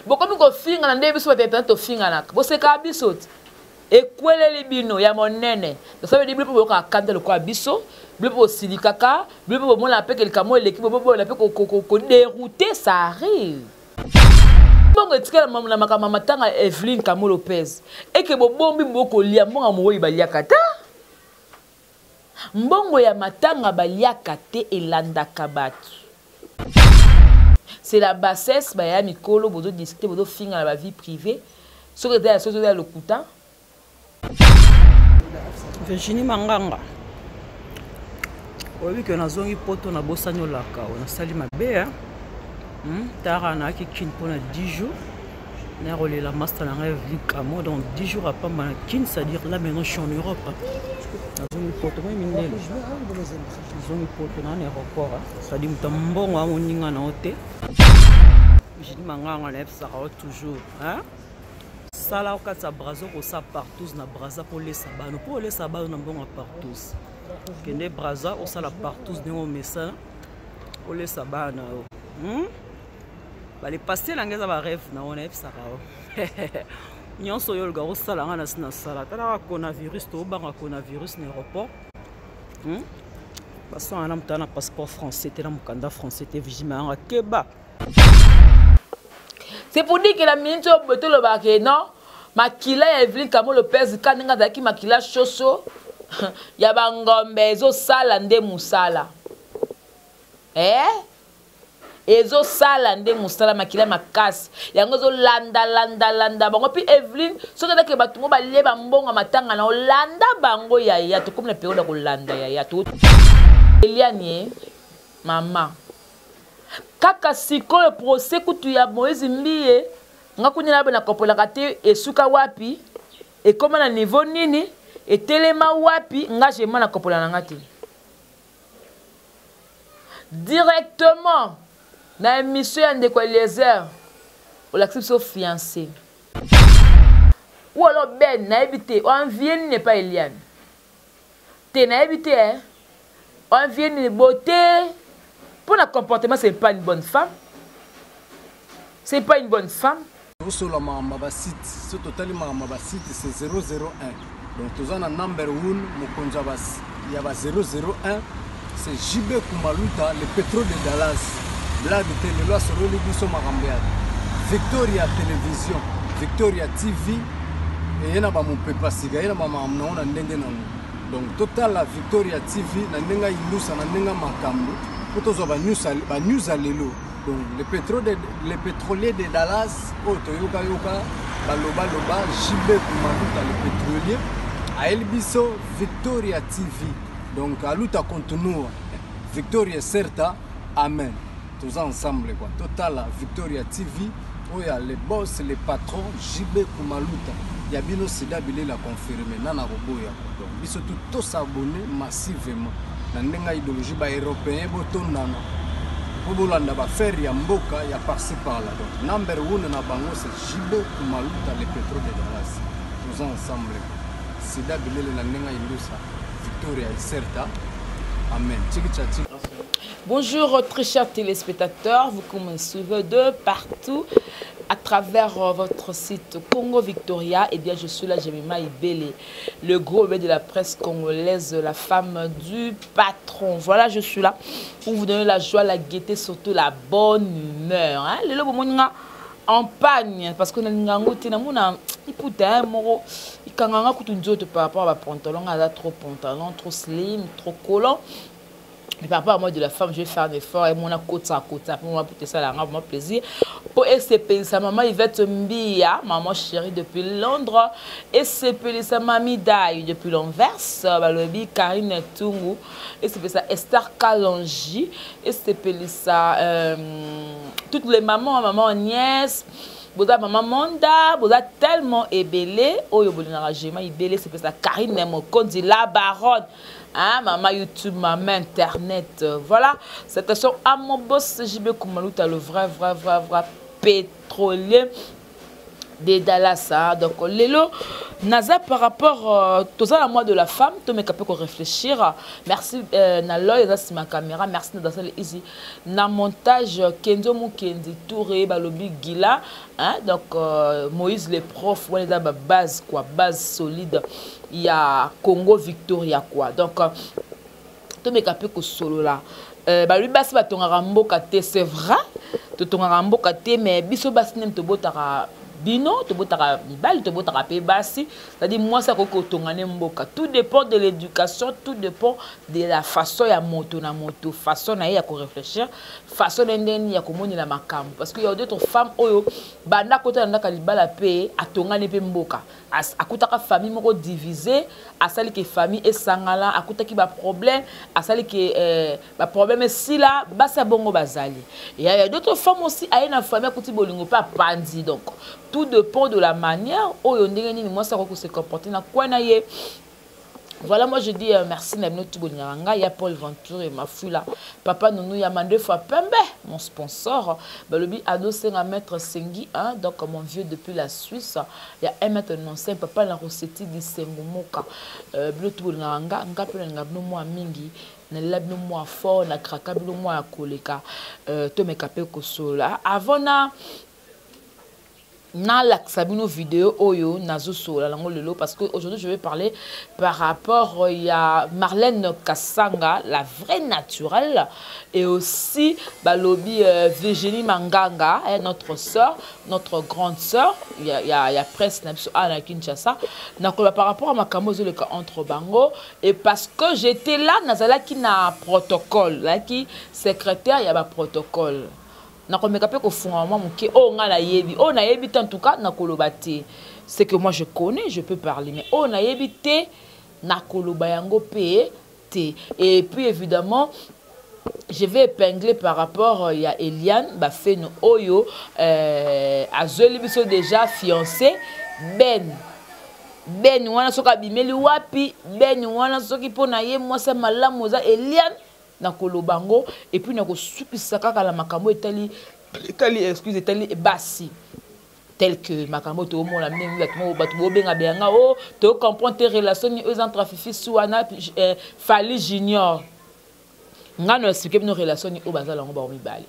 Bokomi kofingana nde biso bato ya internet tofinganaka. Bosekaka biso te. Ekweleli bino ya monene. Tosabeli bino mpo boyokaka kanda lokola biso, bino mpo bosilikaka, bino mpo bomonaka mpe ke likambo eleki, bobobola mpe koderoute, ça arrive. Mbongo etikala na makambo ya matanga ya Evelyne Kamo Lopez. Eke bobombi bokolia mbongo ya moweyi baliaka ta. Mbongo ya matanga baliaka te elandaka batu. C'est la bassesse ba ya mikolo bozo discuter bozo finga na ba vie privée soki eza ya soki eza ya lokuta. Virginie Manganga oyebi ke nazongi poto nabosani olaka nasali mabe tara nayaki kin mpona 10 jours nakolela master na ngai Evelyne Kamo donc 10 jours apamba na kin, c'est-à-dire là maintenant je suis en Europe. Nazongi poto moi mindele nazongi poto na aéroport, c'est-à-dire moto mbongo amoninga na yo te. Virginie Manganga nayebisaka yo toujours, hein? Sala okati ya braza, okosala partous na braza mpo olesa bano, mpo olesa bano na mbongo ya partous. Kende braza osala partous ndenge omesana, olesa bana na yo, Bale paster na ngai eza barêve na yo, nayebisaka yo nyonso oyo oluka kosala ngai nasi nasala. Talaka coronavirus, tobanga coronavirus na aéroport, Baswanga na moto na passeport français te, na mokanda français te. Vigime yanga keba. C'est pour dire que la minute oyo tolobaka ke non, makila ya Evelyne Kamo Lopez ka ndenge azalaki makila soso ya bangombe ezosala nde mosala, eh? Ezosala nde mosala, makila makasi yango ezolandalandalanda bango. Mpe Evelyne, soki ezaki bato ngo balie bambongo ya matanga na olanda bango, yaya, tokomi na periode ya kolanda yaya to Eliane mama. Kaka sikoyo procès kutu ya Moïse Mbiye, nga kuna nabe nakopolaka te esuka wapi, ekoma na niveau nini, etelema wapi, nga jema nakopola na nga te. Directement na émission ya ndeko Eliezer, olakisi biso fiancé ou alors Ben, nayebi te oenvie nini epai Eliane te, nayebi te, eh? Oenvie nini? Beauté mpo na comportement, c'est pas une bonne femme, c'est pas une bonne femme. Tosola makambo ya basite, so totali makambo ya basite, c'est 001. Donc toza na number 1, mokonzi ya ba 001, c'est JB Kumaluta, le pétrole de Dallas. Blague te, lelo asololi biso makambo ya Victoria Télévision, Victoria TV, eye na bamopepa sika, ye na bamakambo nango na ndenge nango. Donc totala Victoria TV na ndenge ayindusa, na ndenge makambo, mpo tozwa banews ya lelo. Donc le pétrolier de Dallas oyo toyokayoka balobaloba, JB Kumaluta le pétrolier ayeli biso Victoria TV. Donc aluta continua, Victoria certa, amen. Toza ensemble quoi. Totala Victoria TV oyo le boss, le patron JB Kumaluta ya bino sida bilela confirmé nana koboya. Donc biso tout tosabonner massivement na ndenge idéologie ba européen botondana po bolanda bafaire ya mboka ya par-ci par-là. Donc number one na bango, c'est JB Kumaluta le pétrole de Dallas. Toza ensemble, sida bilele na ndenge indusa Victoria Iserta, amen. Tiki tcha tiki. Bonjour très chers téléspectateurs, vous qui me suivez de partout à travers votre site Congo Victoria. Eh bien, je suis là, Jemima Ibele, le gros bébé de la presse congolaise, la femme du patron. Voilà, je suis là pour vous donner la joie, la gaieté, surtout la bonne humeur. Hein? Le lobo moninga en pagne, parce que nalinga te namona iputa moko ikanganga kutu nzoto par rapport à ba pantalon, aza trop pantalon, trop slim, trop collant. Mais par rapport à moi de la femme, je vais faire un effort et mon côté à côté pour moi, pour ça la vraiment plaisir pour esepelisa maman Yvette Mbia, maman chérie depuis Londres, esepelisa mami Dai depuis l'Anvers, balobi Karine Tungu, esepelisa Esther Kalonji, esepelisa toutes les mamans, maman Agnès, boza maman Monda, boza tellement ebele oyo bolingaka Jema Ibele, esepelisa Karine Mokonzi la baronne. Hein, maman YouTube, maman Internet. Voilà, salutations à mon boss JB Kumaluta, le vrai, vrai, vrai, vrai pétrolier. De Dallas, hein. Donc lelo naza par rapport toza la mois de la femme, tomeka mpe koréfléchir. Merci na loy eza nsima caméra, merci na Dasal Easy na montage, Kenzo Mukendi Touré balobi Gila, hein. Donc Moïse le prof wana eza babase quoi, base solide ya Congo Victoria quoi. Donc tomeka mpe kosolola. Balobi basi batongaka mboka te, c'est vrai, totongaka mboka te, mais biso basi nde tobotaka bino, tobotaka mibali, tobotaka mpe basi. C'est-à-dire mwasi akoki kotonga ne mboka. Tout dépend de l'éducation, tout dépend de la façon ya moto na moto, façon na ye ya koréfléchir, façon na ye ndenge ya komonela makambo, parce que ya d'autres femmes oyo banda kota na ndako ya libala mpe atongani mpe mboka. Akutaka famille moko divisé, asali ke famille esangala, akutaki baproblème, asali ke baproblème esila. Basi ya bongo bazali. Ya d'autres femmes aussi, aye na famille, akuti bolingo mpe apandi. Donc tout dépend de la manière oyo ndenge nini mwasi akoki kose comporter na kwa na ye. Voilà, moi je dis merci na bino tu bolingaka ngai ya Paul Venture et Mafula, papa Nunu ya Mandefa Pembe, mon sponsor. Balobi ado senga maître Sengi, hein, donc mon vieux depuis la Suisse ya 1m95, papa na Roseti di Sengo Moka. Bino tu bolingaka nga, nga mpe nalinga bino mwa mingi, nalela bino mwa fort, na kraka bino mwa ya koleka. Tomeka mpe kosolola avant na nalakisa bino vidéo oyo nazosolola nango lelo, parce que aujourd'hui je vais parler par rapport ya Marlène Kasanga, la vraie naturelle, et aussi balobi Virginie Manganga, eh, notre sœur, notre grande sœur ya presse na biso awa na Kinshasa. Nakoloba par rapport à makambo ezoleka entre bango, et parce que j'étais là, nazalaki na protocole, nazalaki secrétaire ya baprotocole. Nakomeka mpe kofunga mwa moke oyo ngai nayebi, oyo nayebi te. En tout cas nakoloba te. C'est que moi je connais, je peux parler, mais oyo nayebi te, nakoloba yango mpe te. Et puis évidemment je vais épingler par rapport ya Eliane Bafeno oyo azweli biso déjà fiancé Ben. Ben wana soki abimeli wapi, Ben wana soki mpo na ye mwasi malamu oza Eliane, nakoloba yango. Et puis nakosukisa kaka na makambo etali, excuse, etali basi, tel que makambo toomona ndenge bato bobenga benga o tocomprendre te relation nini oyo eza entre Fifi Suwa eh, Fally Junior. Ngai na expliquer bino relation nini oyo baza yango bango mibale,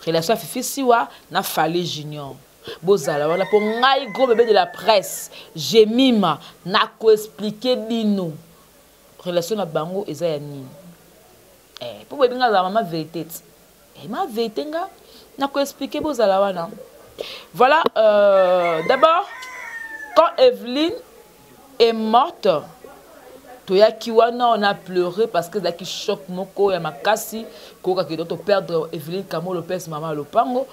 relation ya Fifi Siwa na Fally Junior. Bozala wana mpo ngai gros bébé de la presse Jemima nakoexpliquer bino relation na bango eza ya nini, mpo boyebi nga azala mama vérité ti ma vérité, nga nakoexpliquer. Bozala wana. Voilà, d'abord quand Evelyne est morte, toyaki wana, on a pleuré parce que ezalaki choc moko ya makasi koyokaki do toperdre Evelyne Kamo Lopez, mama lopango.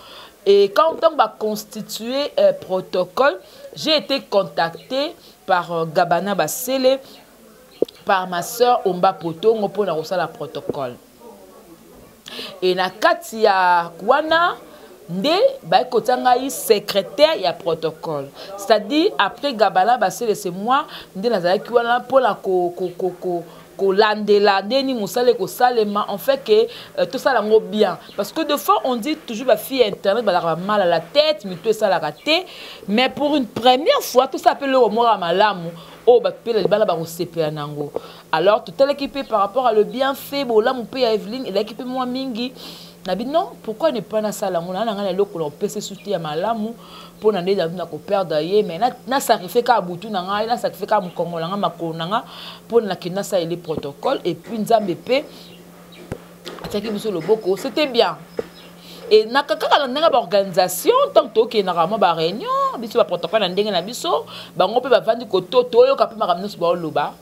Et quand on va constituer protocole, j'ai été contacté par Gabana Basele, par ma sœur Omba Potongo mpona kosala protocole. E na kati ya wana nde baye kotia ngai secrétaire ya protocole, c'est-à-dire après Gabana Basele, c'est moi nde nazalaki wana mpona ko kolandela ndeni mosala ekosalema, en fait que tosala yango bien, parce que des fois on dit toujours bafille internet bazalaka mal à la tête, mito esalaka te. Mais pour une première fois tosala mpe eloko moko ya malamu oyo bato mpe na libala bakosepela nango. Alors totalaki mpe par rapport à le bienfait, bolamu mpe ya Eveline ezalaki mpe mwa mingi na bi non, pourquoi ne pas nasala yango na ngai na eloko na opesa esuti ya malamu mpo na nde na koperdre ye, mais nasacrifier kaka butu na ngai, nasacrifier kaka mokongo na ngai, makolo na ngai, mpo nakende nasaleli protocole. Et puis Nzambe mpe atiaki biso loboko, c'était bien. E na kaka na ndenge baorganisation, ntango tokendaka mwa baréunion, biso baprotocole na ndenge na biso, bango mpe bavandi koto, toyoka mpe makambo nyonso baoloba.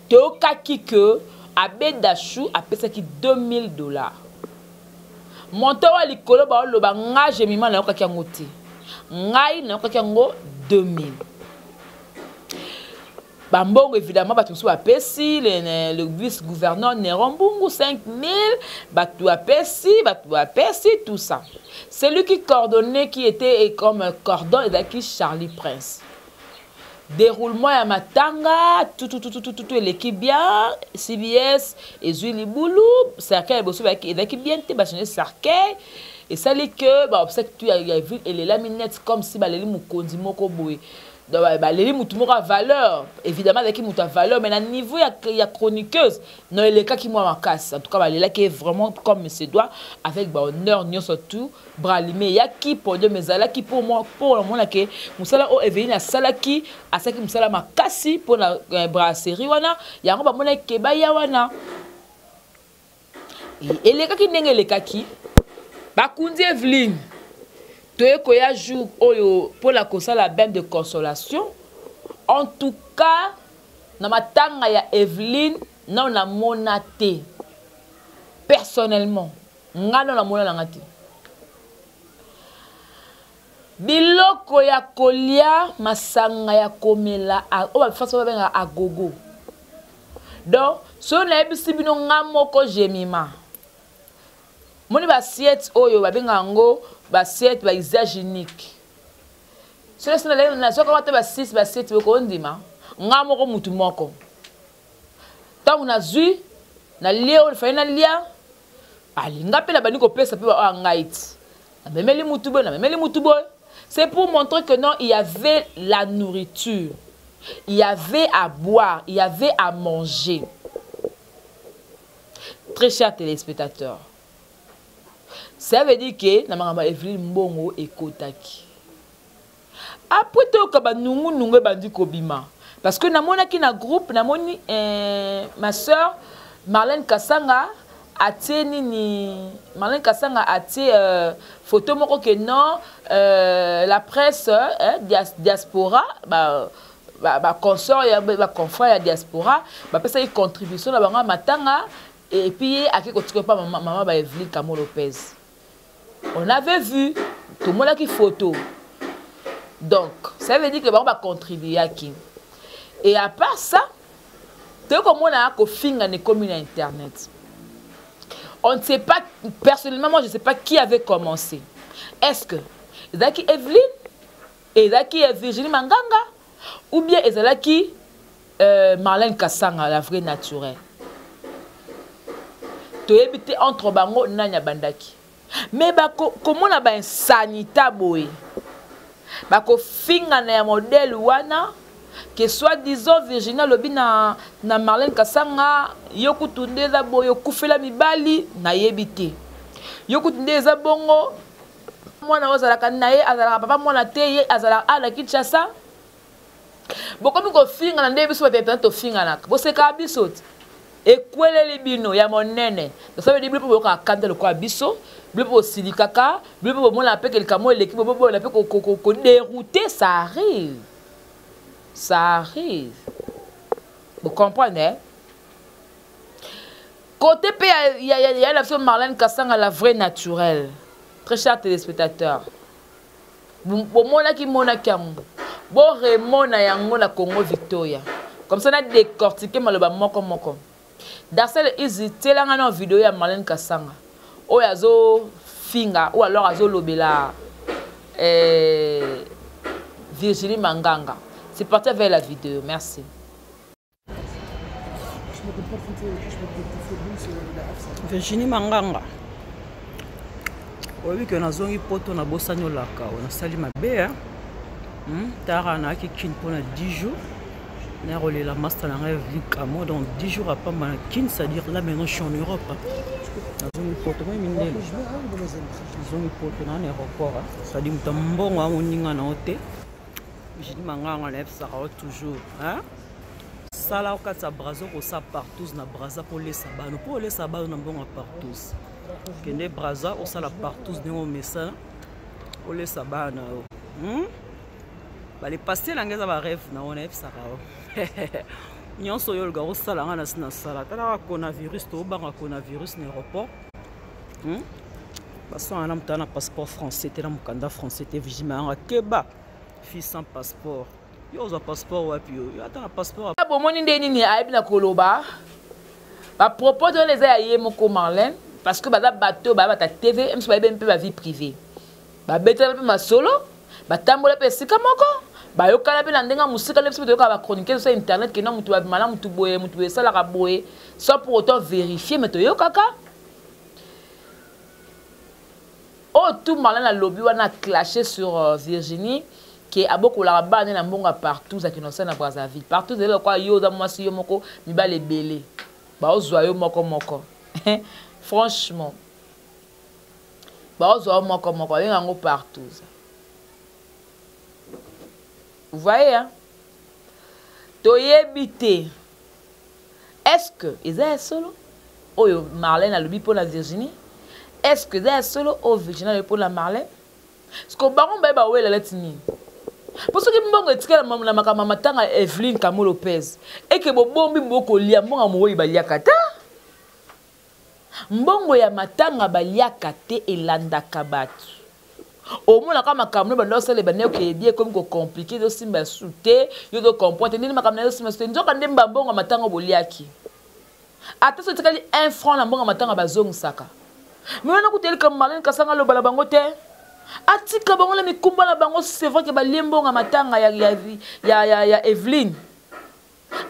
Toyokaki ke Abe Dashu apesaki 2000 $, montant wa likolo baoloba. Nga Jemima nayokaki yango te, ngai nayokaki yango 2000. Bambongo évidemment bato mosusu bapesi, le vice gouverneur Néron Mbungu 5000, bato bapesi, bato bapesi, tout ça. Celui qui coordonnait, qui était comme cordon, ezalaki Charlie Prince. Déroulement ya matanga tout eleki bien. CBS ezwi libulu, cercueil liboso ezalaki bien te, bachange cercueil. Esali que ba obsèques tout ya, ya ville elelami net comme si baleli mokonzi moko boye. Donc, baleli mutu moko ya valeur. Évidemment azalaki mutu ya valeur, mais na niveau ya chroniqueuse non, elekaki mwa makasi. En tout cas balelaki vraiment comme se doit, avec ba honneur nyonso tout. Bralime eyaki, podium ezalaki mpo mpo namona ke mosala oyo Eveline asalaki, asalaki mosala makasi mpona brasserie wana. Yango bamonaki ke baya wana elekaki ndenge elekaki. Bakundi Eveline, toye koya jour oyo mpona kosala bain de consolation. En tout cas na matanga ya Eveline, nano namona te. Personnellement nga nano namona nanga te biloko ya kolia, masanga ya komela oyo bafasi babengaka agogo. Donc soki nayebisi bino, nga moko Jemima, moni baassiette oyo babengaka yango baassiette ba usage unique, soki nazwaka te ba 6, ba 7, bokondima nga moko mutu moko. Ntango nazwi, nalie oyo fai nalia, alinga mpe nabandi kopesa mpe baoyo ngai ti namemeli mutu boye, namemeli mutu boye. C'est pour montrer que non, il y avait la nourriture, il y avait à boire, il y avait à manger. Très chers téléspectateurs, ça veut dire que na makambo ya Eveline, mbongo ekotaki. Après toyoka banungunungu ebandi kobima, parce que namonaki na groupe, namoni ma sœur Marlène Kasanga atie nini, Marlène Kasanga atie photo moko ke non, la presse diaspora, ba ba consort ya baconfrère ya diaspora bapesaki contribution na bango ya matanga. Et puis ye ake kotika mpa mama, mama ba Eveline Kamo Lopez. On avait vu, tomonaki photo. Donc ça veut dire que bango bacontribuaki. Et à part ça, toyei komona kofinga na ekomi na internet. On ne sait pas, personnellement moi je ne sais pas qui avait commencé. Est-ce que ezalaki Eveline, ezalaki Virginie Manganga, ou bien ezalaki Marlène Kasanga, la vraie naturelle? Toyebi te entre bango nani abandaki. Mais komona bainsanité boye, bakofingana ya modèle wana ke soi-disant Virginie alobi na Marlène Kasanga: "Yo kutu nde eza boye, okufela mibali, nayebi te. Yo kutu nde eza bongo, mwana oyo azalaka na ye azalaka papa mwana te, ye azalaka a na Kinshasa." Bokomi kofingana nde biso bato ya tofinganaka, bosekaka biso te, ekweleli bino ya monene. Tosabeli bino mpo boyokaka kanda lokola biso, bino mpo bosilikaka, bino mpo bomona mpe likambo eleki, bobobola mpe kodérouter. Ça arrive, ça arrive, vous comprenez? Côté mpe ya na biso Marlène Kasanga, la vraie naturelle, très chers téléspectateurs, bomonaki monaki yango, boremona yango na Congo Victoria, comme ça na décortique maloba moko moko. Darcel Izi, tielanga na video ya Marlène Kasanga oyo azofinga ou alors azolobela Virginie Manganga. C'est parti avec la vidéo, merci. Virginie Manganga, oyebi ke nazongi Poto, nabosani olaka, nasali mabe. Tara, nayaki Kine mpona 10 jours, nakolela master na ngai Eveline Kamo. Donc 10 jours apamba na Kine, c'est-à-dire là maintenant je suis en Europe. Nazongi Poto, moi mindele nazongi Poto na aéroport, c'est-à-dire moto ya mbongo amoninga na yo te. Virginie Manganga, nayebisaka yo toujours, sala okati ya Braza, okosala partout na Braza mpo olesa bano, mpo olesa bano na mbongo ya partout. Kende Braza, osala partout ndenge omesana, olesa bana na yo. Balepasse na ngai eza barêve na yo, nayebisaka yo nyonso oyo oluka kosala nga na si nasala. Talaka coronavirus, tobanga coronavirus na aéroport. Baswanga na moto na passeport français te, na mokanda français te. Vigime yanga, keba, fille sans passeport. Yo ozwa passeport wapi? Yo yo ata na passeport. Bomoni nde nini ayebi na koloba. Bapropos wana eza ya ye moko Marlène, parce que baza bato oyo baya bata TV mso, bayebi mpe bavie privée, babetela mpe masolo, batambola mpe esika moko, bayokana mpe na ndenge ya mosika. Nde biso mpe toyokaka bachroniqueur so internet kenda motu babima na motu boye, motu boye esalaka boye, sans pour autant vérifier, mais toyokaka. Oyo tout Marlène alobi wana clasher sur Virginie ke abokolaka bana na mbongo ya partout akende kosala na Brazzaville. Partout ezali lokola yo oza mwasi yo moko mibali ebele baozwa yo moko moko. Franchement baozwa yo moko moko, babenga yango partout. Vous voyez, hein? Toyebi te. Est-ce que eza ya solo oyo Marlène alobi mpona Virginie? Est-ce que eza ya solo oyo Virginie alobi mpona Marlène? Parce que bango baye bawela leti nini? Po soki mbongo etikala na makambo ya matanga ya Evelyne Kamo Lopez, eke bobombi bokolia mbongo ya moweyi baliaka ta. Mbongo ya matanga baliaka te, elandaka bato. Omonaka makambo no banda osala ebanda okeye bien, ekomi kocompliquer, ezosimba su te, yo ozocomprendre te ndenge makambo na yo ezosimba su te. Nzoka nde mba mbongo ya matanga boliaki, ata soki etikali 1 franc na mbongo ya matanga bazongisaka. Mais wana kutu elika Marlène Kasanga aloba na bango te, atika bango na mikumba na bango. C'est vrai que balie mbongo ya matanga ya Evelyne,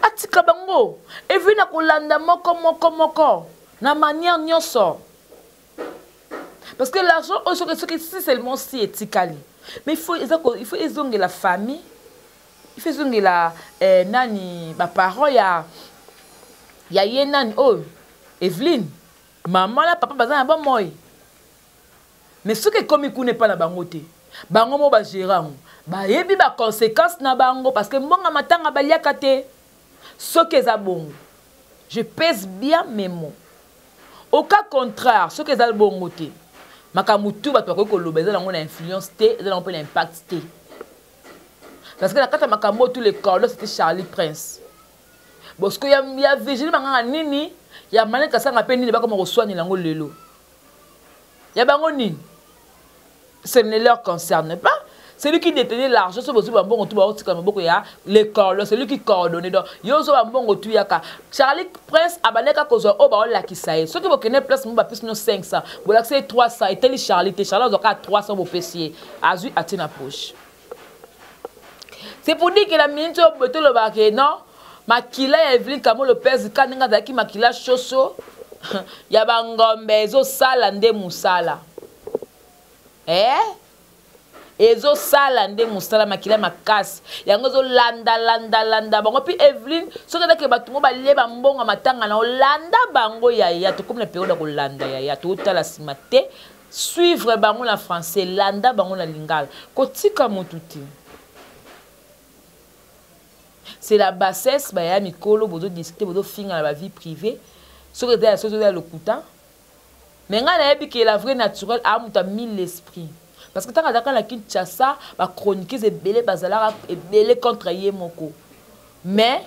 atika bango. Evelyne akolanda moko moko moko na manière nyonso, parce que l'argent oyo soki soki si seulement si etikali, mais il faut ezongela famille, il faut ezongela nani, baparent ya ye nani oyo Evelyne, mama na papa baza na bomoi. Mais soki ekomi kuna epai na bango te, bango mo bagérer yango, bayebi baconséquence na bango, parce que mbongo matanga baliaka te. Soki eza bongo, je pèse bien mes mots. Au cas contraire, soki eza bongo te, makambo tu bato bakoki koloba eza nango na influence te, eza nango mpe na impact te, parce que na kati ya makambo oyo tous les cordons, c'était Charlie Prince. Bosiko ya Virginie Manganga nini, ya Marlène Kasanga mpe nini, bakoma koswanela yango lelo ya bango nini? Ce ne leur concerne pas. Celui qui détenait l'argent, so bozwi bambongo tu baotika maboko ya les cordons, celui qui coordonnait. Donc yo ozwa bambongo tu yaka Charlie Prince abandaka kozwa oyo baolakisa ye. Soki bokende place mo, bapesi no 500, bolakisa ye 300, eteli Charlie te. Charlie azwaka 300, bopesi ye, azwi, atie na poche. C'est pour dire que la minute oyo tolobaka ke non, makila ya Evelyne Kamo Lopez ka ndenge azalaki makila soso ya bangombe ezosala nde mosala, ezosala nde mosala, makila makasi yango ezolandalandalanda bango. Mpe Eveline, soki ezaki bato ngo balie bambongo matanga na olanda bango, yaya, tokomi na période ya kolanda, yaya, totala nsima te, suivre bango na français, landa bango na lingala, kotika motu te. C'est la bassesse. Baya mikolo bozodiscuter, bozofinga na bavie privée. Soki eza ya soki eza ya lokuta, mais ngai nayebi ke la vraie naturelle aa moto ya mille esprit, parce que ntango azalaka na Kinshasa, bachroniqueuse ebele bazalaka ebele contre ye moko, mais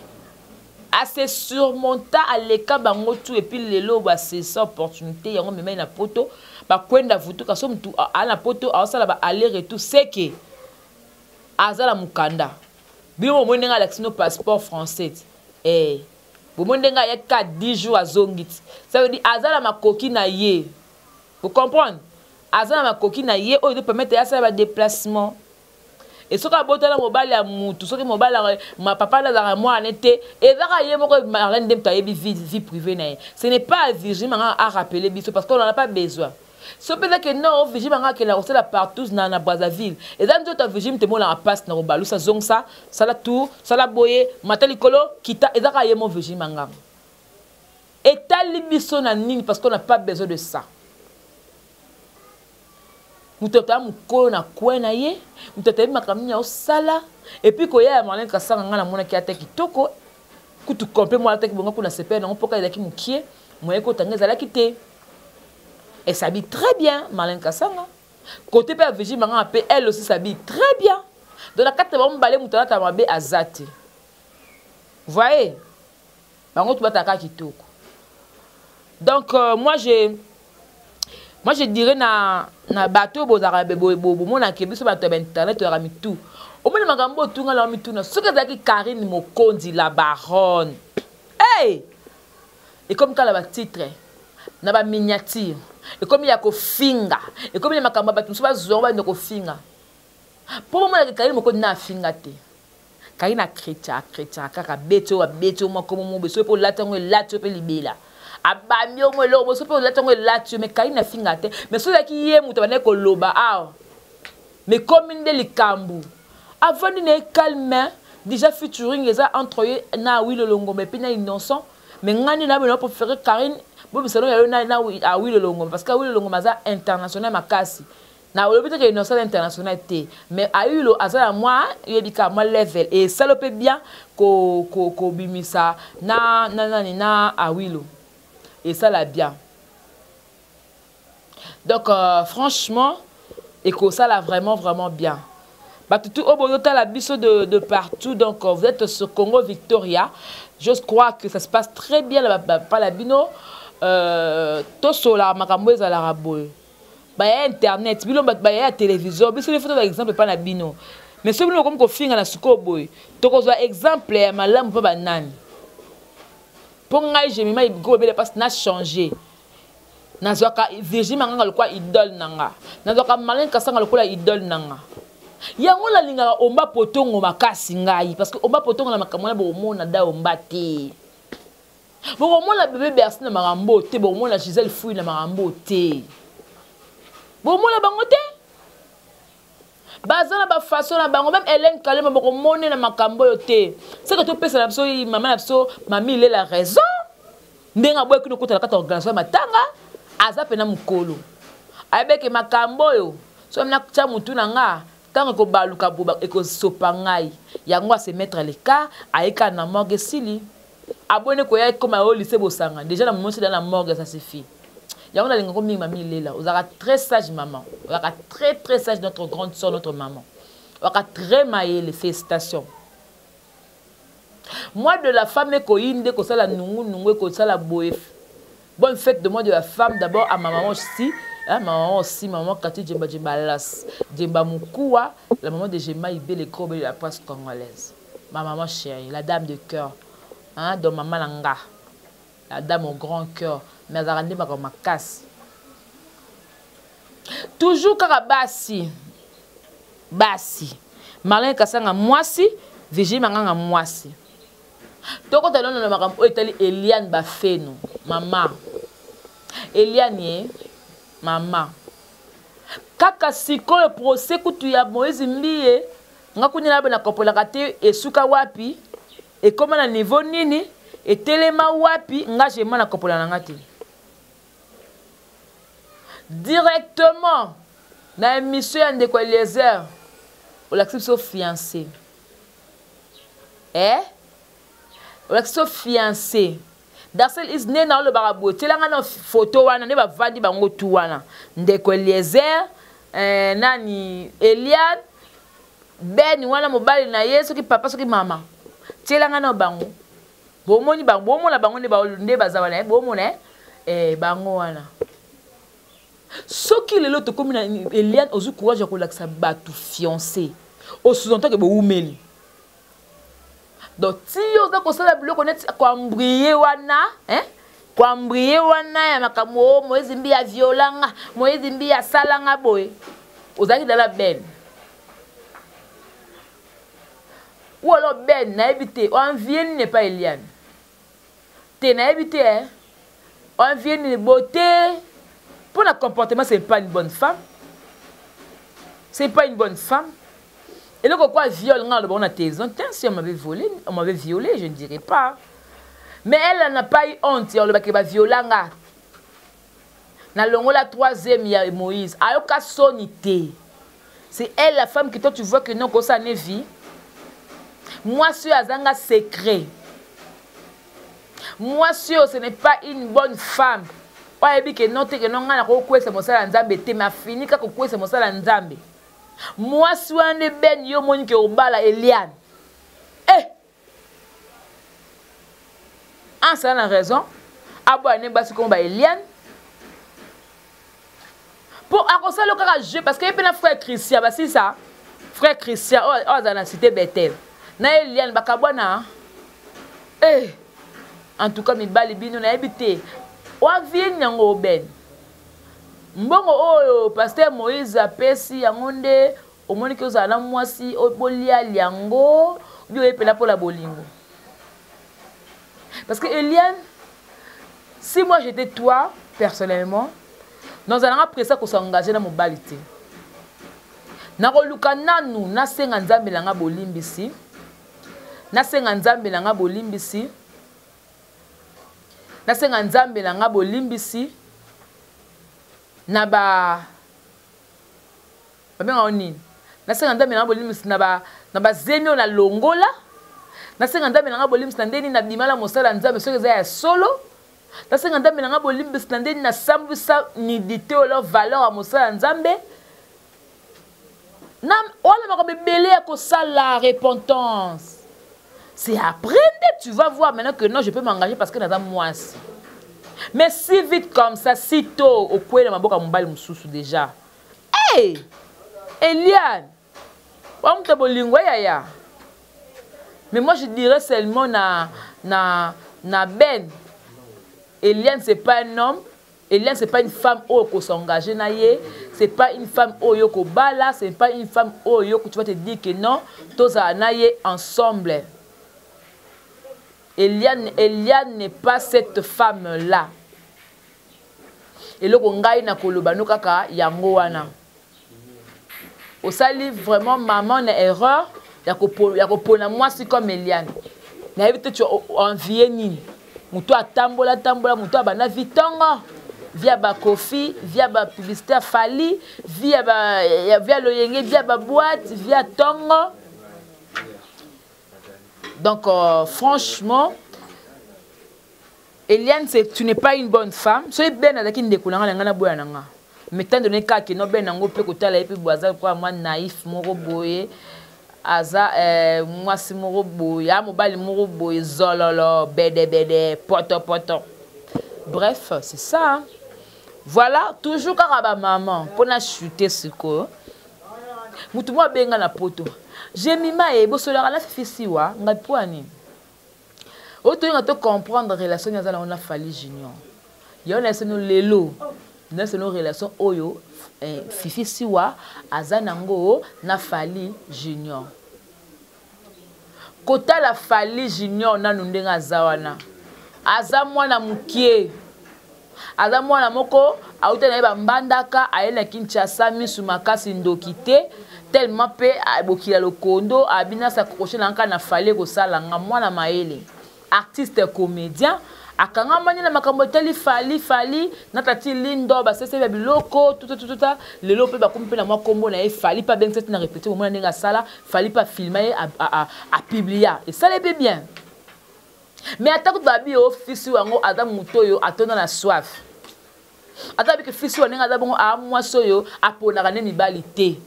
ase surmonta, aleka bango tout. Et puis lelo basesa opportunité yango memai na poto, bakwenda vutuka. So mutu aa na poto, aosala ba aller retour, seke aza na mokanda. Bino bomoi ndenge alakisi no passeport français, bomoi ndenge ayaki ka 10 jours azongi ti. Ça veut dire aza na makoki na ye, vous comprendre, aza na makoki na ye oyo ezopermettre ye asala badéplacement. E soki abotala mobali ya mutu, soki mobali papa azalaka mwana te, ezaka ye moko Marlène nde moto ayebi vie privée na ye. Ce n'est pas Virginie Manga a rappelé biso, parce qu'on en a pas besoin. So mpe ezake non, Virginie Manga akenda kosala partout na Brazzaville, eza nzoto ya Virginie moto emonaka mpasi na kobalusa, zongisa, sala tour, sala boye, mata likolo, kita, ezaka ye mo Virginie Manganga. Etali biso na nini? Parce qu'on n'a pas besoin de ça. Moto ata mokolo na kwe na ye, moto atayebi makambo nini aosala. Et puis koya ya Marlène Kasanga, ngai namonaki ata kitoko kutu complet mwana ataki bonga kuna sepele nango mpoka ezalaki mokie moye kotanga ezalaki te. Elle s'habille très bien, Marlène Kasanga. Côté mpe ya Virginie Manganga mpe, elle aussi s'habille très bien. Donc na kati ya bango mibale, moto alata mabe aza te. Voyez, bango tu bataka kitoko. Donc moi je dirais na bato oyo bozalaka bomonaka biso bato ya bainternet, oyaka mitu, omoni makambo otunga na mituna. Soki ezalaki Karine Mokonzi la baronne, hey! Ekomi kala batitre na baminiature, ekomi ya kofinga, ekomi na makambo ya bato mosusu bazwango, bande kofinga mpo bomonaka Karine Mokonzi na afinga te. Karine achrétien, achrétien kaka, abeti oyo, abeti oyo moko momo, soki mpe olati yango, elati oyo mpe libela. Abambi yo mwa eloko boso mpe olati yango elati yo, mais Karine afinga te. Mais soki ezalaki ye moto abandaki koloba awa, mais komi nde likambo. Avandi na ye calme, déjà featuring eza entre ye na Awilo Longomba et puis na Innocent. Mais ngai nde nabona préféré Karine bobisa no ya yo na Awilo Longomba, parce que Awilo Longomba aza international makasi. Na olobi te ke Innocent international te, mais Awilo aza na mwa yebi ka mwa level et salo pe bien ko ko ko bimisa na na nani na Awilo et ça la bien. Donc franchement et ko ça la vraiment vraiment bien. Batutu oboyota la biso de partout, donc vous êtes sur Congo Victoria. Je crois que ça se passe très bien là pas la bino tosola makambo ezala raboy. Ba ya internet, bino ba ba ya télévision, biso les photos exemple pas na bino. Mais soki bino comme ko finga na suko boy, tokozwa exemple ya malamu pa ba nani. Po ngai je mima go bele parce na changer. Nazwaka Virginie Manganga lokola idole nanga. Nazwaka Marlène Kasanga lokola idole nanga. Yango la lingaka omba potongo makasi ngai parce que omba potongo na makambo na bomona da omba te. Bokomona bébé Bercy na makambo te, bokomona Gisèle Fouy na makambo te. Bokomona bango te. Baza na ba façon na bango, même Hélène Kalema bokomona na makambo yo te. C'est que to pesa na biso mama na biso mami il est la raison. Ndenga boye kino kota na kata organisation matanga aza pena mukolo. Ayebeke makambo yo so na tia mutu na nga tango ko baluka boba eko sopa ngai. Yango a se mettre à l'écart, ayeka na morgue sili. Abonné ko ya koma au lycée Bosanga. Déjà na moment dans la morgue ça suffit. Yango na linga ko mingi mami lela. Ozaka très sage maman. Ozaka très très sage notre grande soeur, notre maman. Ozaka très maïle, félicitations. Moi de la femme ko yinde ko sala nungu nungu ko sala boye. Bonne fête de moi de la femme d'abord à ma maman aussi, hein, ma maman aussi, maman Cathy Djemba Djemba Las, Djemba Mukua, la maman de Djemba Ibé, le gros de la presse congolaise. Ma maman chérie, la dame de cœur, hein, donc maman Langa, la dame au grand cœur, mais elle a rendu ma casse. Toujours Karabasi, Basi, Marlène Kasanga, moi si, Virginie Manganga, moi si. Toko talona na makambo oyo etali Eliane Bafeno, mama. Eliane, mama. Kaka sikoyo procès kutu ya Moïse Mbiye, nga kunya na bena kopolaka te esuka wapi, ekoma na niveau nini, etelema wapi, nga je na kopola na nga te. Directement na émission ya ndeko Eliezer, olakisi biso fiancé. Eh? Olakisi biso fiancé. Darcel is né na olobaka boye, tiela nga na photo wana nde bavandi bango tu wana. Ndeko Eliezer, nani Eliane, Ben wana mobali na ye soki papa soki mama. Tiela nga na bango. Bomoni bango, bomona bango nde ba nde baza wana, bomona, bango wana. Soki lelo tokomi na Eliane ozu courage ya kolakisa bato fiancé. Au sous-entend que boumeli. Donc ti oza kosala biloko neti koambrie wana, hein? Koambrie wana ya makambo oyo Moïse Mbiye aviolanga, Moïse Mbiye asalanga boye. Ozalaki dala Ben. Ou alors Ben nayebi te, oenvie nini epai Eliane? Te nayebi te, hein? Oenvie nini beauté? Pour le comportement, c'est pas une bonne femme. C'est pas une bonne femme. Et là, quoi, viol, non, on a tes honte, si on m'avait volé, on m'avait violé, je ne dirais pas. Mais elle, elle n'a pas eu honte, on le va violer, nga. Na longo la troisième, il y a Moïse. Ayoka sonité. C'est elle la femme que toi tu vois que non, que ça n'est vie. Moi, sur Azanga secret. Moi, sur ce n'est pas une bonne femme. Oyebi ke non te ke non nga na kokwesa mosala Nzambe te, mais afini kaka kokwesa mosala Nzambe. Mwasi wana nde Ben yo moni ke obala Eliane. Eh! Ansa na raison. Aboya ne basi komba Eliane. Po akosala kaka jeu parce que ye pe na frère Christian basi ça. Frère Christian oyo aza na cité Bethel. Na Eliane bakabwana. Eh! En tout cas mibali bino nayebi te. Oavie nyango Ben. Mbongo oyo pasteur Moïse apesi yango nde omoni ke ozala na mwasi bolia liango bi oyepela mpo la bolingo. Parce que Eliane Si moi j'étais toi, personnellement, nazalanga pressa kosengage na mobali te. Nakoluka nanu nasenga Nzambe na nga bolimbisi, nasenga Nzambe na nga bolimbisi, nasenga Nzambe na nga bolimbisi na ba babengaka nini, nasenga Nzambe na nga bolimbisi na bazemi oyo nalongola, nasenga Nzambe na nga bolimbisi na ndeni nabima na mosala Nzambe soki eza ya solo, nasenga Nzambe na nga bolimbisi na ndeni nasambwisa nudité oyo valeur ya mosala Nzambe. Na wana makambo ebele ya kosala repentance. C'est après nde tu vas voir maintenant que non, je peux m'engager parce que naza mwasi. Mais si vite comme ça, si tôt okwela maboko ya mobali mosusu déjà. Hey! Eliane, wa moto bolingo yaya. Mais moi je dirais seulement na Ben, Eliane c'est pas un homme. Eliane c'est pas une femme oyo ko s'engager na ye, c'est pas une femme oyo ko bala, c'est pas une femme oyo que tu vas te dire que non, tozala na ye ensemble. Eliane n'est pas cette femme-là. Eloko ngai na koloba no kaka yango wana. Osali vraiment maman na erreur ya kopona mwasi comme Eliane. Nayebi te tu envier nini. Mutu atambola tambola, mutu abanda vie tongo, via ba Kofi, via ba publicité Fally, via ba via loyenge, via ba boîte, via tongo. Donc franchement Eliane, tu n'es pas une bonne femme. Soyez ben azaki ndeko na nga na boya na nga. Mais tant donné ka ke no ben nango pe kotala ye pe boaza kwa moi naïf moko boye. Aza mwasi moko boye, ya mobali moko boye, zololo, bede bede, poto poto. Bref, c'est ça. Hein. Voilà, toujours kaka ba maman pona chuter siko. Mutu mwa benga na poto. Jemima e bosolaka na Fifi Siwa, ngai poani. Oto nga to comprendre relation ni azala na Fally Junior. Ya na seno lelo. Na seno relation oyo Fifi Siwa aza nango na Fally Junior. Kota la Fally Junior nanu ndenga aza wana. Aza mwana mukie. Aza mwana moko auta na ye ba mbandaka aye na Kinshasa misu makasi ndoki te tellement pe bokila lokondo abina s'accrocher na nka na Fally kosala nga mwana mayele artiste comédien akanga mani na makambo etali Fally Fally na tati Lindo ba sese ya biloko tout tout tout lelo pe bakomi pe na mwa kombo na ye Fally pa bengisa na répéter omona ndenge asala Fally pa filmer ye a publier et ça l'est bien. Mais atako babi o fisi wango aza moto oyo atonda na soif. Ata biki fisi wango aza bongo a mwasi oyo aponaka ne mibali te.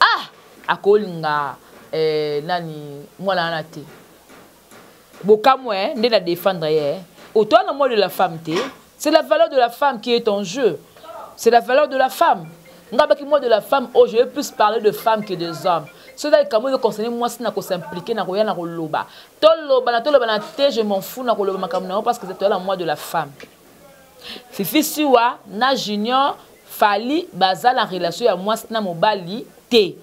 Ah, akolinga nani mwana wana te. Bokamwe nde na défendre ye. Autant na moi de la femme te, c'est la valeur de la femme qui est en jeu. C'est la valeur de la femme. Ngabaki moi de la femme, oh, je vais plus parler de femmes que des hommes. Cela est comme concerné moi si na ko s'impliquer na ko ya na ko loba. Toloba na toloba na te, je m'en fous na ko loba makambo na parce que c'est la moi de la femme. Fifi Siwa na Junior Fally baza la relation ya moi na mobali te.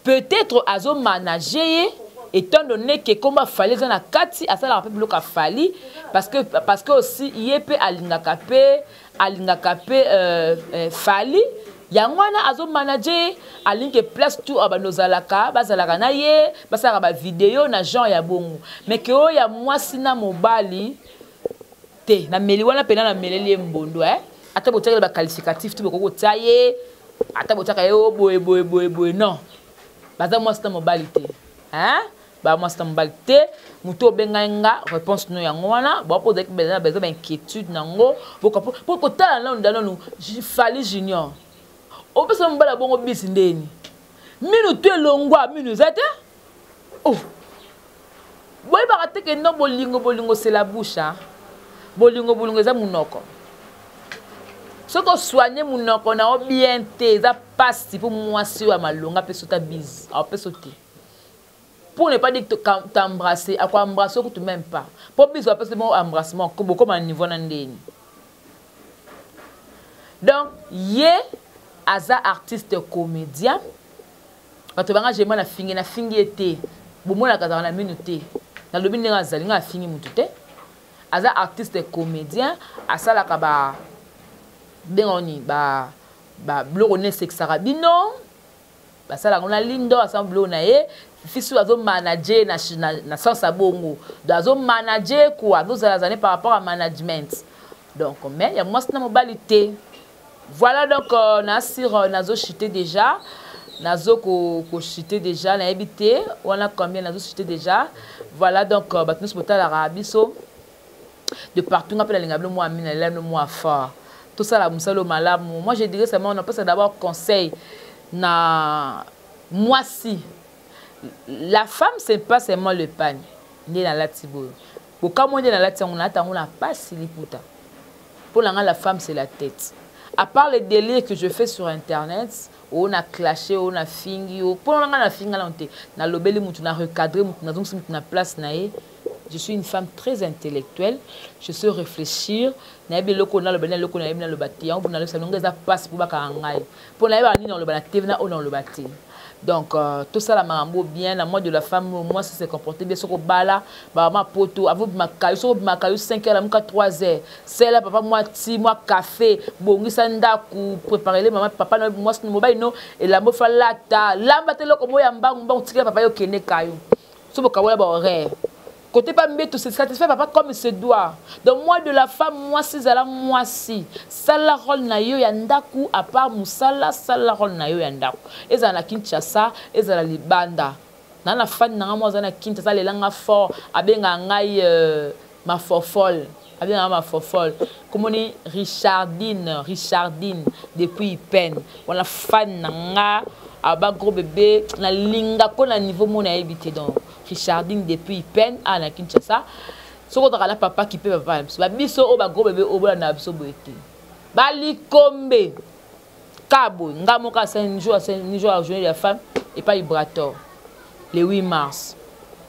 Peut-être azo manager étant donné que comme Fally za na kati asala pe biloko Fally parce que aussi ye pe alingaka pe alingaka pe Fally yango wana azo manager alinke place tout abando zalaka bazalaka na ye basalaka ba vidéo na genre ya bongo mais que oyo ya mwasi na mobali te na meli wana pena na meleli ye mbondo ata botiaka ba qualificatif tout bokoko tia ye ata botiaka ye o boye boye boye boye non baza mwasi na mobali te hein ba mwasi na mobali te mutu obenga nga réponse no yango wana ba poza ki beza beza ba inquiétude nango boka po kotala nanu nanu Fally Junior opesa mobali bongo bisi ndeni minu te longwa minu zate oh boye ba te ke non bolingo bolingo c'est la bouche hein bolingo bolingo eza munoko soko soigner munoko na o bien te eza pasi po mwasi wa malonga pe sota bise a pe sauter pour ne pas dire que t'embrasser à quoi embrasser que tu même pas pour bise parce que bon embrassement comme comme un niveau na ndeni donc ye aza artiste comédien bato banga jema na fingi na fingi ete bomona kazaka na minu te na lobi ndenge azali nga afingi mutu te Aza artiste comédien, asalaka ba benga nini, ba biloko nini esekisaka bino, basalaka ngo na lindo, asala biloko na ye. Fifi Suwa azomanager na sens ya bongo, donc azomanager quoi, azozalazane par rapport à management. Donc mais ya mwasi na mobali te. Voilà, donc na sur nazo chuter déjà, nazo ko chuter déjà, nayebi te wana combien nazo chuter déjà. Voilà, donc bato nyonso botalaka biso de partout, nga mpe nalinga bino mwa mingi, nalela bino mwa fort. Tosala mosala malamu. Moi je dirais seulement, on apesa d'abord conseil na mwasi. La femme, c'est pas seulement le pagne. Nde nalati boyo, bokamwa nde nalati yango, nalati yango na pasi liputa. Mpo na nga, la femme, c'est la tête. À part les délires que je fais sur internet, oyo na clashé, oyo na fingi, oyo mpo na nga na finga nano te, nalobeli mutu, na recadre mutu, nazongisi mutu na place na ye. Je suis une femme très intellectuelle, je sais réfléchir. Nayebi eloko naloba na eloko nayebi naloba te. Yango mpo nalobisa nongo eza mpasi mpo bakanga ngai, mpo nayebaka nini naloba na TV na oyo naloba te. Donc tosala makambo bien na mois de la femme. Mwasi se comporter bien. Soki obala bamama poto, avobimaka yo, soki obimaka yo 5 heures, lamuka 3 heures, sela papa mwa ti, mwa café, bongisa ndako, préparele mama, papa na mwasi, mobali no elamba ofa lata, lamba te eloko moko ya mbangu mbangu, tikela papa yo, okende kayo. So bokabola bahoraire côté pas mbeto, c'est satisfait papa comme il se doit. Donc mois de la femme, mwasi, zala mwasi, sala rôle na yo ya ndaku. À part mosala, sala rôle na yo ya ndako, ezala na Kinshasa, ezala libanda. Na fani na nga mo aza na Kinshasa, alelanga fort, abengaka ngai mafofole, abengaka mafofole. Komoni Richardine, Richardine depuis Ipene wana, fan na nga aba gros bébé, nalingako na niveau mo nayebi te. Donc Richardine depuis Ipene a na Kinshasa, soki ozalaka na papa kipe papa na biso, babiso oyo bagros bébé oyo bolanda biso boye te, balikombe ka boye. Nga moko asali jour ya journée de la femme epai Ibrator le 8 mars,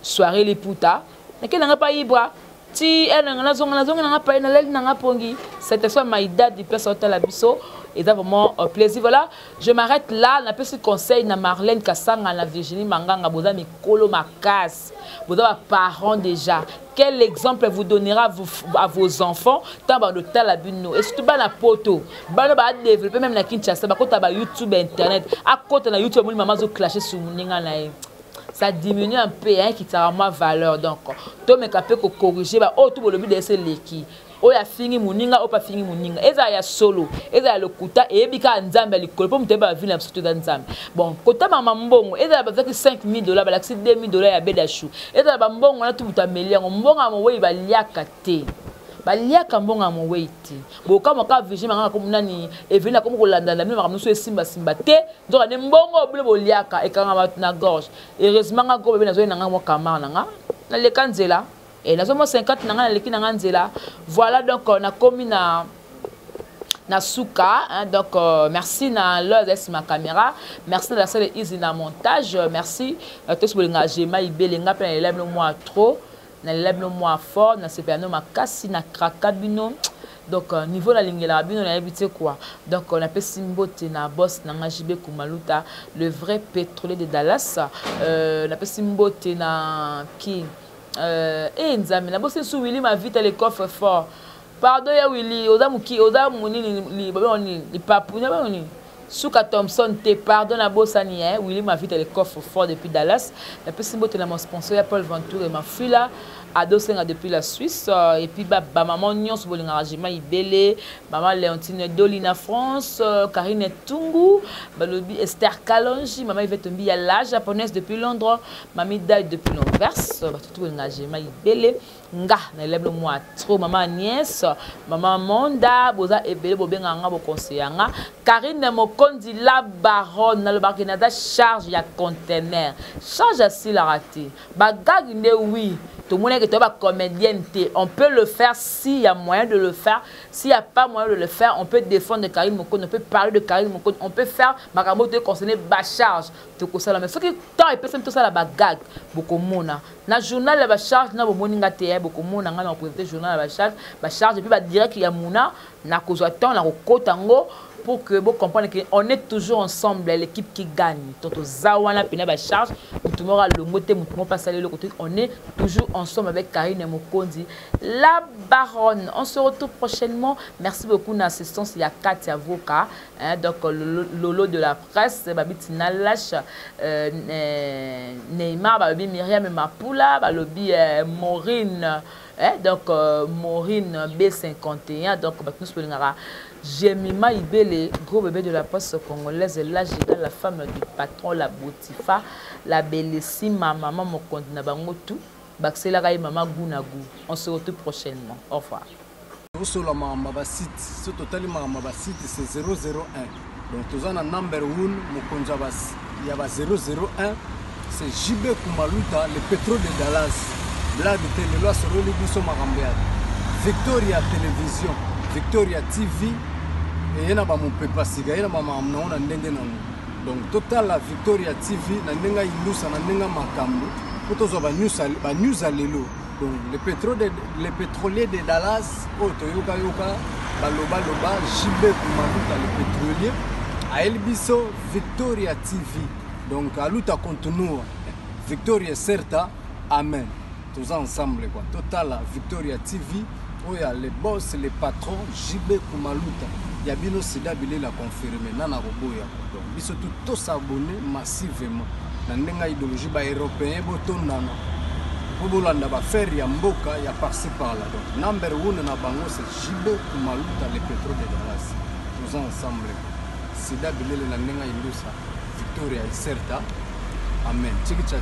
soirée liputa, nake nanga pa Ibra ti nanga nazonga, nazonga nanga pai, naleli nanga pongi. Cette fois maïda du place otala biso, eza vraiment plaisir. Voilà, je m'arrête là. Napesi conseil na Marlène Kasanga, na Virginie Manganga: boza mikolo makasi, boza baparents déjà. Quel exemple vous donnera à vos enfants ntango bandotala bino? Et surtout bana poto, bana badéveloppe même na Kinshasa, bakota ba YouTube, internet, akota na YouTube, amoni mama azoclashe sur moninga na ye, ça diminue un peu, hein, kitaka mwa valeur. Donc tomeka mpe kocorriger baoyo to bolobi dese eleki, oyo afingi moninga, oyo mpe afingi moninga, ezala ya solo, ezala ya lokuta, eyebi kaka Nzambe ya likolo, mpo moto ayeba bavile na biso to eza Nzambe. Bon, kotama mbongo, ezala bazwaki 5000 $, balakisi 2000 $ ya bedashu, ezala bambongo wana tu moto ameli yango. Mbongo ya mowei baliaka te, baliaka mbongo ya mowei te. Bokamwa kaka Virgin Manganga komi nani, Eveline akomi kolandana bino, makambo nyonso esimbasimba te, nzoka nde mbongo bino boliaka ekanga bato na gorge. Heureusement nga gros bébé nazoi na nga mwa kamar na nga, naleka nzela e nazomwa 50 na nga, naleki na nga nzela. Voilà, donc nakomi na suka, hein. Donc merci na lo azali nsima caméra, merci na la salle Easy na montage, merci tosi bolinga Jema Ibele. Nga mpe nalela bino mwa trop, nalela bino mwa fort, nasepela bino makasi, na kraka bino. Donc niveau nalingelaka bino, nayebi te quoi. Donc napesi mbote na boss na nga JB Kumaluta, le vrai pétrolier de Dallas. Napesi mbote na ki e Nzambe, nabosi nsu Willi Mavita, le coffre fort. Pardon ya Willi, oza moki, oza monini, nini, lipapu nini, suka Thomson te, pardon, nabosani, hein. Willi Mavita, le coffre fort depuis Dallas. Napesi mbote na mon sponsor ya Paul Ventour et Mafila adosenga depuis la Suisse. Et puis bamama nyonso bolingaka Jema Ibele, mama Léontine Doli na France, Karine Tungu, balobi Esther Kalonji, mama Ivete Mbi ya la japonaise depuis Londres, mami Dai depuis l'Anvers, bato tu bolingaka Jema Ibele, nga nalela bino mwa trop. Mama Agnès, mama Monda, boza ebele bobengaka nga, boconseilla nga. Karine Mokonzi la baronne, nalobaka naza charge ya conteneur, charge asilaka te. Bagagi nde oui, tomonaki toya bacomédienne te. On peut le faire s'il y a moyen de le faire. S'il y a pas moyen de le faire, on peut défendre Karine Mokonzi, on peut parler de Karine Mokonzi, on peut faire makambo to concerner bacharge tokosala. Mais soki temps epesami tosala bagag, bokomona na journal ya bacharge na bomoni nga te, bokomona nga na koprésente journal ya bacharge, bacharge et puis badirect ya muna, nakozwa temps na kokota yango. Pour que vous compreniez qu'on est toujours ensemble, l'équipe qui gagne. Toto zawana pena ba charge, mutu moko alongo te, mutu moko pasale le côté. On est toujours ensemble avec Karine Mokonzi, la baronne. On se retrouve prochainement. Merci beaucoup na assistance ya Katia Voka, hein, donc Lolo de la presse, babi Tina Lache, Neymar, babi Myriam Mapula, balobi Maureen, hein, donc Maureen B51, donc bato nyonso bolingaka Jemima Ibele, gros bébé de la poste congolaise, là j'ai la femme du patron, la Botifa, la Bellissima, maman mokonzi na bango tout, bakiselaka ye mama goût na goût. On se retrouve prochainement. Au revoir. Tosola makambo ya basite. So totali makambo ya basite, c'est 001. Donc toza na number 1, mokonzi ya ba 001, c'est JB Kumaluta, le pétrole de Dallas. Blague te, lelo asololi biso makambo ya Victoria Télévision, Victoria TV, eye na bamopepa sika, ye na bamakambo nango na ndenge nango. Donc totala Victoria TV na ndenge ayindusa, na ndenge makambo, mpo tozwa banews ya lelo. Donc le pétrolier de Dallas oyo toyokayoka balobaloba, JB Kumaluta le pétrolier ayeli biso Victoria TV. Donc aluta continua, Victoria certa, amen. Toza ensemble quoi. Totala Victoria TV oyo ya le boss, le patron JB Kumaluta ya bino, sida bilela confirmé nana koboya. Donc biso tu tos'abonner massivement na ndenge ya idéologie. Baeuropéen botondana mpo bolanda baaffaire ya mboka ya par-ci par-là. Donc number one na bango, c'est JB Kumaluta, le pétrole de Dallas. Toza ensemble, sida bilele na ndenge ya indusa, Victoria ecerta, amen. Chikicha.